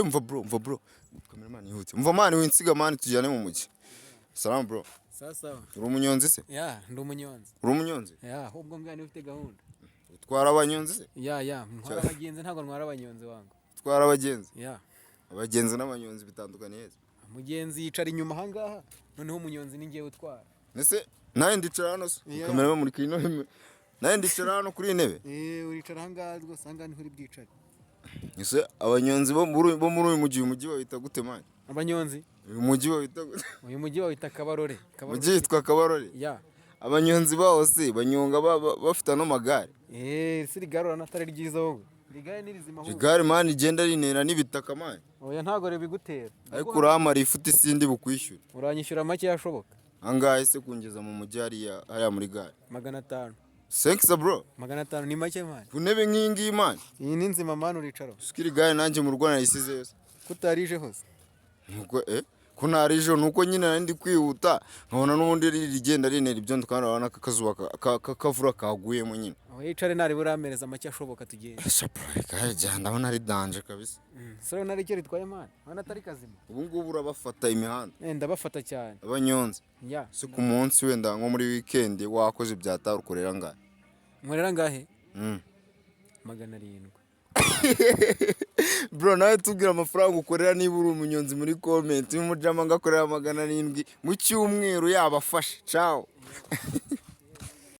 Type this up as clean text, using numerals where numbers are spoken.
Mva bro, mva bro, cameraman yihute. Mva man, winsiga man, tujyane mu mujyi. Salamu bro. Sawa sawa. Uri umunyonzi se? Yeah, ndi umunyonzi. Uri umunyonzi? Yeah, ahubwo mbwa niba ufite gahunda. Utwara abanyonzi se? Yeah, ntwara abagenzi, ntabwo ntwara abanyonzi wangu. Utwara abagenzi? Yeah. Abagenzi n'abanyonzi bitandukaniye he? Umugenzi yicara inyuma ahangaha, noneho umunyonzi ni ngewe utwara. Ese nawe ndicara hano se? Yeah. Kamera muri kino, nawe ndicara hano kuri iyi ntebe? Eh, uricara ahangaha rwose, ahangaha niho uri bwicare. Ese abanyonzi bo muri uyu mujyi, uyu mujyi bawita gute man? Abanyonzi? Uyu mujyi bawita gute? Uyu mujyi bawita Kabarore. Kabarore. Umujyi witwa Kabarore? Yeah. Abanyonzi bawo se banyonga bafite ano magare? Eh, si rigare urabona atari ryiza wowe? Rigare ni rizima ahubwo. Igare man rigenda rinera n'ibitaka man. Oya, ntabwo ribigutera. Ariko uramara ifuti sindi bukwishyure. Uranyishyura make yashoboka. Angahe se kungeza mu mujyi hariya hariya muri gare? 500. Thanks bro. 500 ni make man. Ku ntebe nk'iyi ngiyi man? Iyi ni nzima man, uricaraho. Siko iri gare nanjye mu rugo narisizeyo se? Kutarije hose. Nuko ko narije, nuko nyine nari ndi kwihuta, nkabona n'ubundi rigenda rinera ibyondo, kandi urabona ko akazuba k'akavura kaguyemo nyine. Aho yicare, nari buramereza make ashoboka tugende. Sha bro, igare rya ndabona ari danger kabisa. Sore, urabona ari icyo ritwaye man, urabona atari kazima. Ubu ngubu urabafata imihanda? Eh, ndabafata cyane. Abanyonzi? Yeah. Se ku munsi, wenda nko muri weekend wakoze byatari, ukorera angahe? Nkorera ngahe? Mm. 700. Bro, nawe tubwira amafaranga ukorera niba uri umunyonzi muri comment. Uyu mujama ngo akorera 700 mu cyumweru, yabafashe. Ciao.